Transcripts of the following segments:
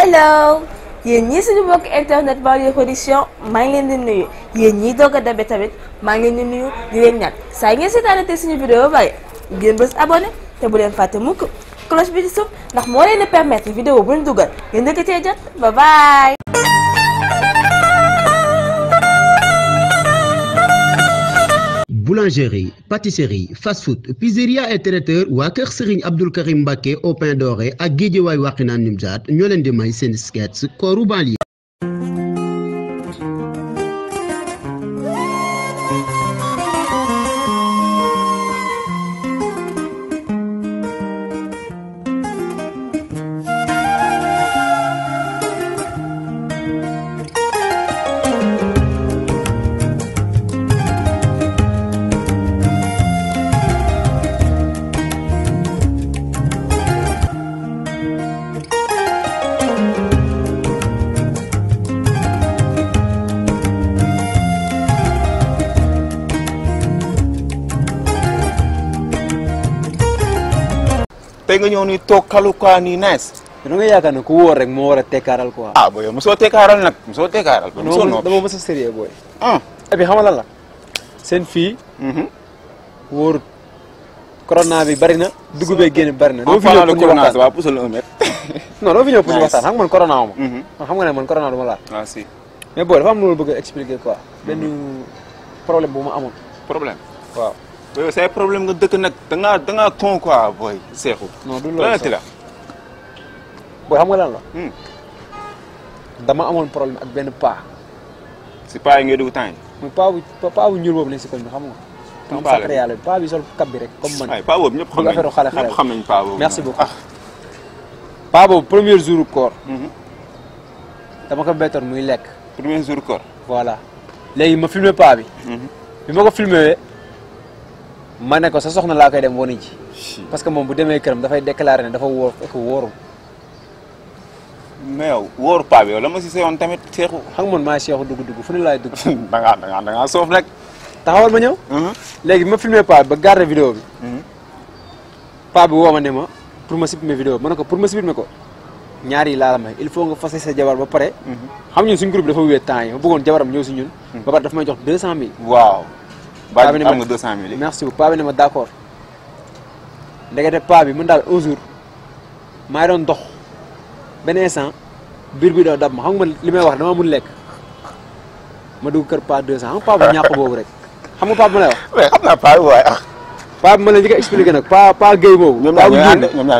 hello yéen ñii suñu mbokk internet Baol Production maa ngi leen di nuyu yéen ñii doog a dabe tamit maa ngi leen di nuyu di leen ñaan saa ngeen seetaanate suñu vidéo ba pare ngeen bës abonné te bu leen fàtte mukk cloche bi di suuf ndax moo leen di permettre vidéo bu ñu dugal ngeen dëkk cee jot bye bye. Boulangerie, pâtisserie, fast-food, pizzeria et traiteur waa kër Serigne Abdoul Karim Mbacké au pain doré ak Guédiawaye Wakhinane Nimzatt ñoo leen di may seen sketch kooru banlieue. tey nga ñëw ni toog kalu quoi ni nice. da nga yaakaar ne ku wóor rek moo war a tekkaaral quoi. ah booy mosoo tekkaaral nag mosoo tekkaaral. mosoo noppi dama mos a sérieux booy. et puis xam nga lan la seen fii. wóorut. corona bi bari na. dugub bee génn bari na. dama fi ñëw pour ñu waxtaan waaw poussal 1 mètre. non dama fi ñëw pour ñu waxtaan xam nga man corona wu ma. man xam nga ne man corona du ma laal. ah si. mais booy dafa am lu bëgg a expliquer quoi. benn problème bu ma amoon. problème waaw. booy say problème nga dëkk nag da ngaa con quoi booy seexu. non du loolu sax la. booy xam nga lan la. dama amoon problème ak benn paa. si paa yi ngay dugg temps yi. muy paa bu ñuul boobu nekk si koñ bi xam nga. paa am sacré yàlla paa bi sol kab bi rek comme man. ay paa boobu ñëpp xam nañu affaire xale ñëpp xam nañu paa boobu. merci beaucoup. paa boobu premier jour koor. dama ko bettoon muy lekk. premier jour koor. voilà léegi ma filmé paa bi. bi ma ko filmé ma ne ko sa soxna laa koy dem woni ji. parce que moom bu demee këram dafay déclaré ne dafa wóor fekk wóorul. mais yow wóoru paa bi yow la ma si seyoon tamit seexu. xam nga man maa seexu dugg fu ne laay dugg. da ngaa soof rek. taxawal ma ñëw. léegi bi ma filmé paa bi ba garder vidéo bi. paa bi woo ma ne ma pour ma supprimer vidéo bi ma ne ko pour ma supprimer ko ñaar yi laa la may il faut nga fase sa jabar ba pare. xam ñun suñ groupe dafa wéet temps yi ma bëggoon jabaram ñëw si ñun. ba pare dafa may jox 200000. waaw. paa bi ne ma am nga 200000. merci beaucoup paa bi ne ma d' accord ndekete paa bi man daal un jour maa ngi doon dox benn instant biir bi doo dab ma xam nga li may wax dama mun lekk ma dugg kër paa 200 xam nga paa bu ñàkk boobu rek xam nga paa bu ma lay wax. oui xam naa paa bi waaye paa bi ma la njëkk a expliqué nag paa Guèye boobu. ñoom ñaar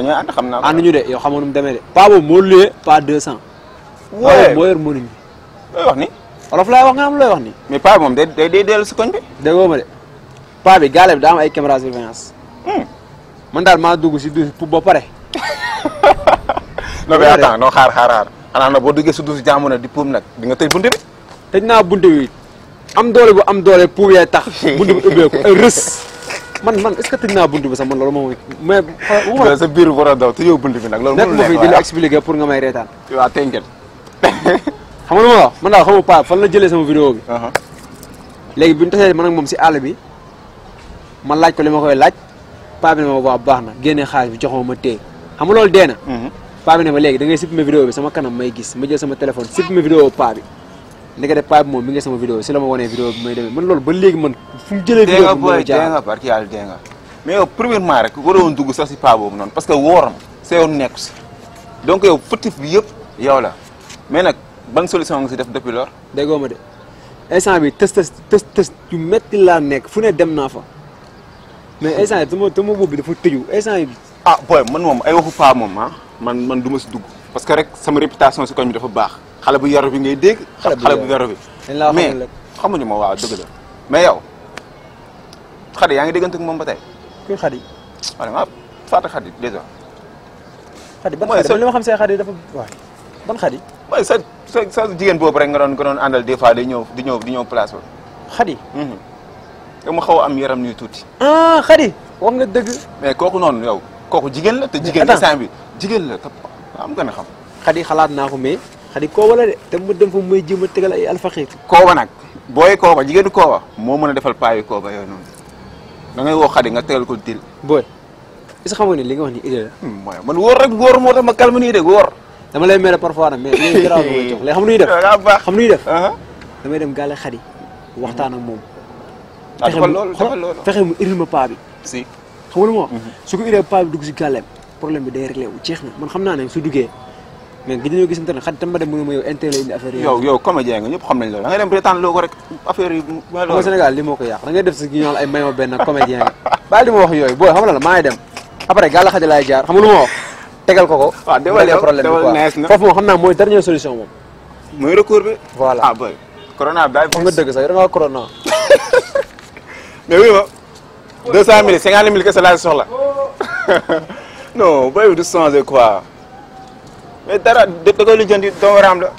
ñooy ànd xam naa ko. ànduñu de yow xamoon nu mu demee de. paa boobu moo luyee paa 200. wóoree moo yor mënuñ. looy wax ni. olof laay wax nga am looy wax ni. mais paa bi moom day dellu si koñ bi. déggoo ma de paa bi gaale bi daa am ay caméra surveillance. man daal maa dugg si douche pour ba pare. non mais attends non xaar xanaa nag boo duggee si douche jàmm na di puum nag di nga tëj bunte bi. tëj naa bunte bi am doole bu am doole puum yee tax. bunte bi ubbeeku ay rës. man est-ce que tëj naa bunte bi sax man loolu moom mais. mais sa biir war a daw te yow bunte bi nag loolu mënul nekk ma fi di la expliquer pour nga may reetaan. waaw tënket. xam nga lu ma wax man daal xam nga paa fan la jëlee sama vidéo bi. léegi bi ñu tasee man ak moom si àll bi ma laaj ko li ma koy laaj paa bi ne ma waa baax na génne xaalis bi joxoo ma téye xam nga loolu dee na. paa bi ne ma léegi da ngay supprimer vidéo bi sama kanam may gis ma jël sama téléphone supprimer vidéo paa bi ndekete paa bi moom mi ngi sama vidéo bi si la ma wanee vidéo bi may demee man loolu ba léegi man fu mu jëlee vidéo bi mooy jaar dee nga barki yàlla dee nga mais yow premièrement rek waroon dugg sax si paa boobu noonu parce que wóoram sa yoon nekku si donc yow fëtif bi yëpp yow la mais nag ban solution nga si def depuis lors. déggoo ma de instant bi tës yu métti laa nekk fu ne dem naa fa mais instant yi sama boobu bi dafa tëju instant yi. ah booy man moom ay waxu paa moom man du ma si dugg parce que rek sama réputation si koñ bi dafa baax xale bu yaru bi ngay dégg. xale bu yaru bi mais xamuñu ma waaw dëgg la mais yow Xadi yaa ngi déggante ak moom ba tey. kuy Xadi. waaw maa fàtte Xadi déjà. Xadi ban Xadi li ma xam see Xadi dafa waay ban Xadi. mooy sa jigéen boobu rek nga doon àndal des fois di ñëw place ba. Xadi. yow ma xaw a am yaram ñuy tuuti. Xadi wax nga dëgg. mais kooku noonu yow kooku jigéen la te jigéen instant bi jigéen la te am gën a xam. Xadi xalaat naa ko mais Xadi kooba la de te mu dem fa muy jéem a tegal ay alfaxiir. kooba nag booy kooba jigéenu kooba moo mën a defal paayu kooba yooyu noonu da ngay woo Xadi nga tegal ko dil booy est-ce que xam nga ni li nga wax ni idée la. mooy man wóor rek wóor moo tax ma calme nii de wóor. dama lay mere parfois nag mais léegi garaaw nga jox léegi xam nuy def xam nuy def damay dem gàlle xadi waxtaan ak moom fexe mu iril ma paa bi si xam nga lu ma wax su ko iree paa bi dugg si gàlleem problème bi day réglé wu jeex na man xam naa ne su duggee mais gis nañoo gisante ne xadi tam ma dem mu ne ma yow intérêt indi affaire yi yow comédien nga ñëpp xam nañ loolu da ngay dem retaan loo ko rek affaire yi xam nga Sénégal li moo ko yàq da ngay def si ñool ay may ma benn comédien nga baal di ma wax yooyu booy xam la maa ngi dem après gàlla xadi laay jaar xam nga lu ma wax tegal ko waaw dewal problème bi quoi foofu moom xam naa mooy dernière solution moom mooy recours bi voilà ah boy corona bi daay wax nga dëgg sax da nga corona mais oui ma 200 000 50 000 kese laa soxla non boy bi du changer quoi mais dara da koy lijjanti doomu raam la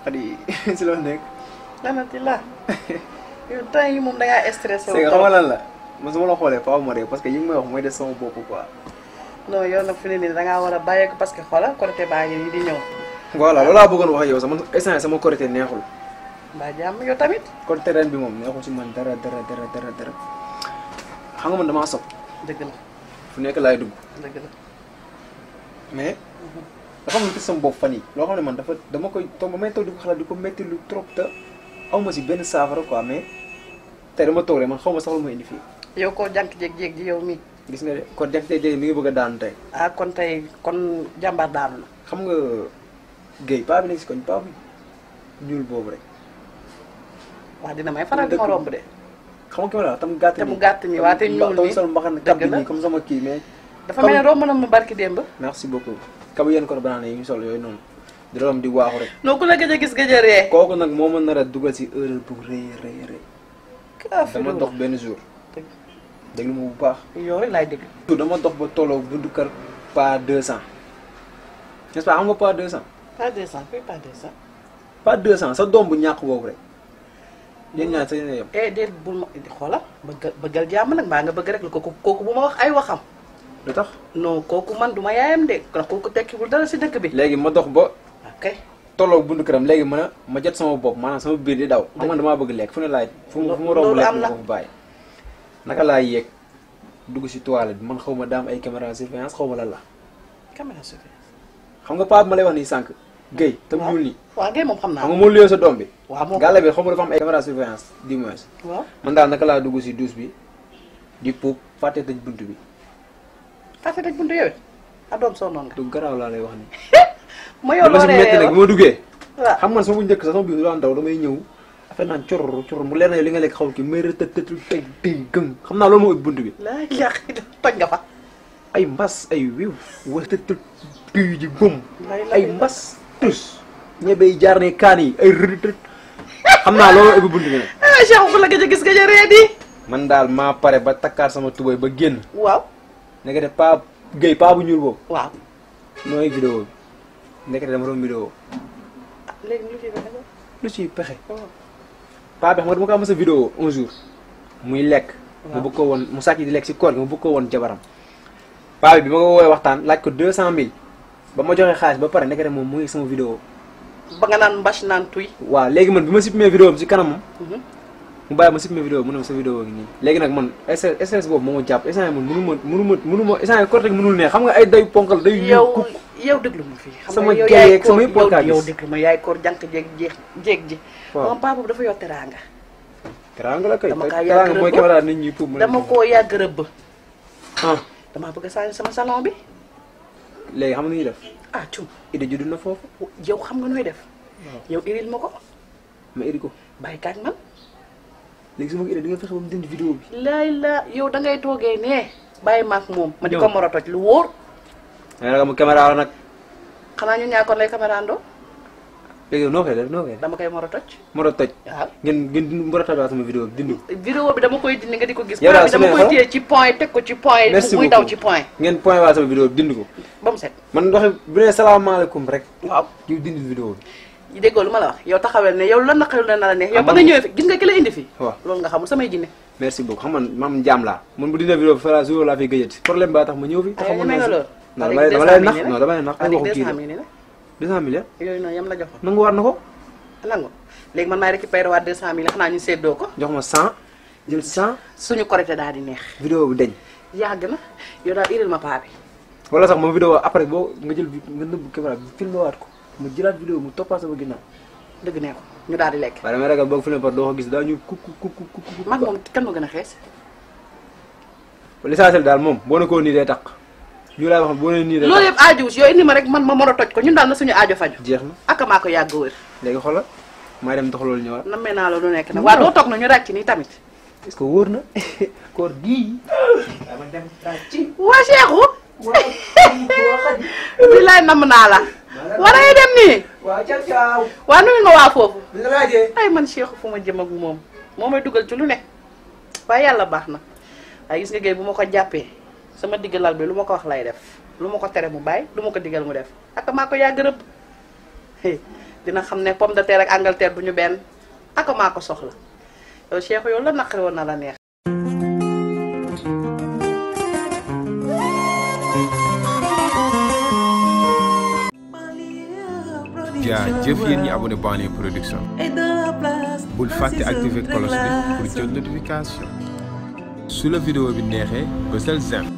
Xadi si loolu nekk lanati la yow temps yi moom da ngaa stressé c'est que xam nga lan la man su ma la xoolee faaw ma ree parce que yi nga may wax mooy des sama bopp quoi non yow nag fi ne nii da ngaa war a bàyyi ko parce que xoolal Korité baa ngi nii di ñëw voilà loolu laa bëggoon wax ak yow sax man instant sama Korité neexul mbaa jàmm yow tamit Korité ren bi moom neexul si man dara xam nga man damaa sob dëgg la fu nekk laay dugg dëgg la mais dafa am lu sama bopp fan yi loo xam ne man dama koy toog ba may toog di ko xalaat di ko métti lu trop te aw ma si benn saafara quoi mais tey dama toog rek man xaw ma sax lu ma indi fii yow koo jànk jéeg ji yow mi gis nga de kon jànk-jéeg mi ngi bëgg a daanu tey ah kon tey kon jàmbaar daanu na xam nga Guèye paa bi nekk si koñ paa bi ñuul boobu rek waaw dina may faral di ma romb de xam nga ki ma la tam gàtt te mu gàtt mi waa te ñuul mi sol mbaxana kab bi nii comme sama kii mais dafa mel ne romb na ma barki démb merci beaucoup kabu yéen ko banaan yi ñu sol yooyu noonu di doom di waaxu rek non ku la gëj a gis gëj a ree kooku nag moo ma nar a dugal si erreur bu rëy dama dox benn jour déglu ma bu baax yow rek laay déglu dama dox ba tolloo buntu kër pas 200 n'est-ce pas xam nga pas 200 pas 200 fii pas 200 pas 200 sa doom bu ñàkk boobu rek yéen ñaar sa yéen yem déet bul ma xoola bëggal jàmm nag mbaa nga bëgg rek kooku bu ma wax ay waxam lu tax non kooku man du ma yaayam de ndax kooku tekkiwul dara si dëkk bi léegi ma dox ba ok tolloo buntu këram léegi ma jot sama bopp maanaam sama biir di daw xam nga damaa bëgg lekk fu ne laaj fu ma romb lekk ma ko fu bàyyi naka laa yéeg dugg si toilette bi man xaw ma daam ay caméra surveillance xaw ma lan la caméra surveillance xam nga paa bi ma lay wax nii sànq Guèye tam ñuul nii waaw Guèye moom xam naa xam nga moo liyoo sa doom bi waaw moom gàlla bi xaw ma dafa am ay caméra surveillance du moins waaw man daal naka laa dugg si douche bi di puub fàtte tëj bunt bi fàtte tëj buntu yow it a doom soo noonu nga du garaaw laa lay wax nii ma yow loo si metti nag bi ma duggee waaw xam man sama njëkk sax sama biir daan daw damay ñëw affaire naan cor mu leer na li nga lekk xaw ki may rëtëtëtu teg tey gën xam naa loolu moo ëpp bunt bi laa yàq toj nga fa ay mbas ay wiw watëtët tuy ji bëm ay mbas tus ñebey jaar ne kaan yi ay rëtët xam naa loolu ëpp bunt bi nag Cheikh ku la gëj a gis gëj a ree di man daal maa pare ba takkaat sama tubay ba génn waaw nekkate paa Guèye paa bu ñuul boobu waaw mooy vidéo bi nekkate dama doon vidéo léegi lu ci fexe lu ciy pexe paa bi xam nga dama ko am sa vidéo un jour muy lekk mu bëgg ko woon mu sàcc di lekk si koor gi mu bëgg ko woon jabaram paa bi ma ko woowee waxtaan laaj ko 200 000 ba ma joxee xaalis ba pare nekkate moom mu ngi sama vidéo ba nga naan mbach naan tuy waaw léegi man bi ma supprimé vidéo bi si kanamam mu bàyyi ma supprimé vidéo mu ne ma sa vidéo gi nii léegi nag man stress boobu moo ma jàpp instant man mënu ma instant yi Korité gi mënul ne xam nga ay day ponkal day yow déglu ma fii xam sama nga géej ak sama yëpp yow déglu ma yaay koor jànk jéeg ji moom paa boobu dafa yor teraanga teraanga la kay dama kaa teraanga yàgg mooy caméra nit ñi pour dama koo yàgg rëbb ah damaa bëgg a changer sama salon bi léegi xam nga nu ñuy def ah cum idée juddu na foofu yow xam nga nooy def yow iril ma ko ma iri ko bàyyi kaag man léegi su ma ko idée di nga fexe ba mu dindi vidéo bi laay la yow da ngay toogee nee bàyyi maag moom ma di ko mor a toj lu wóor da nga mu caméra la nag xanaa ñu ñaakoon lay caméra ndo léegi noo koy def dama koy mor a toj mor a toj waaw ngeen mor a toj waa sama vidéo bi dindi ko vidéo bi dama koy dindi nga di ko gis yow daal dama koy téye ci point teg ko ci point muy daw ci point ngeen point waa sama vidéo bi dindi ko ba mu set man waxe bu ne salaamaaleykum rek waaw yow dindi vidéo bi déggoo lu ma la wax yow taxawel ne yow lan naqaril na la neex yow ba nga ñëwee fi gis nga ki la indi fii waaw loolu nga xamul samay jinne merci beaucoup xam man maam jaam laa man bu dina vidéo bi fara jour laa fiy gëjati problème baa tax ma ñëw fi te xamoon nga naa loolu non dama lay nax non dama lay nax ay waxu kii 200 000 yooyu noonu yam la joxoon nangu war na ko nangu léegi man maay récupéré waat 200 000 xanaa ñu séddoo ko jox ma 100 jël 100 suñu korité daal di neex vidéo bi deñ yàgg na yow daal iril ma paa bi wala sax moom vidéo après boo nga jël nga nëbb caméra bi filmé waat ko mu jëlaat vidéo mu toppaat sama ginnaaw dëgg ne ko ñu daal di lekk waaye damay ragal boo ko filmé par doo ko gis daa ñu ku mag moom kan ma gën a xees l'essentiel daal moom boo ne koo nii day taq ñu lay wax boo ne nii day loolu yëpp aajuwus yow indi ma rek man ma mën a toj ko ñun daal na suñu aajo faju jeex na ak maa ko yàgg wër léegi xoolal maay dem dox loolu ñëwaat nammee naa la lu nekk nag waaw doo toog na ñu ràcc nii tamit est-ce que wóor na koor gii dama dem ci waa Cheikhou bilaay namm naa la war a dem nii waaw ciao waa nuyu nga waa foofu la laajee ay man Cheikhou fu ma jëm ak moom moo may dugal ci lu ne waaye yàlla baax na waaye gis nga géey bu ma ko jàppee sama digg lal bi lu ma ko wax lay def lu ma ko tere mu bàyyi lu ma ko digal mu def ak maa ko yàgg rëbb dina xam ne pomme de terre ak Angleterre du ñu benn ak maa ko soxla yow Cheikhou yow la naqari woon na la neex jaajëf yéen ñi abonné Banlieue Production bul fàtte activer cloche bi pour jot notification su la vidéo bi neexee bësal j'aime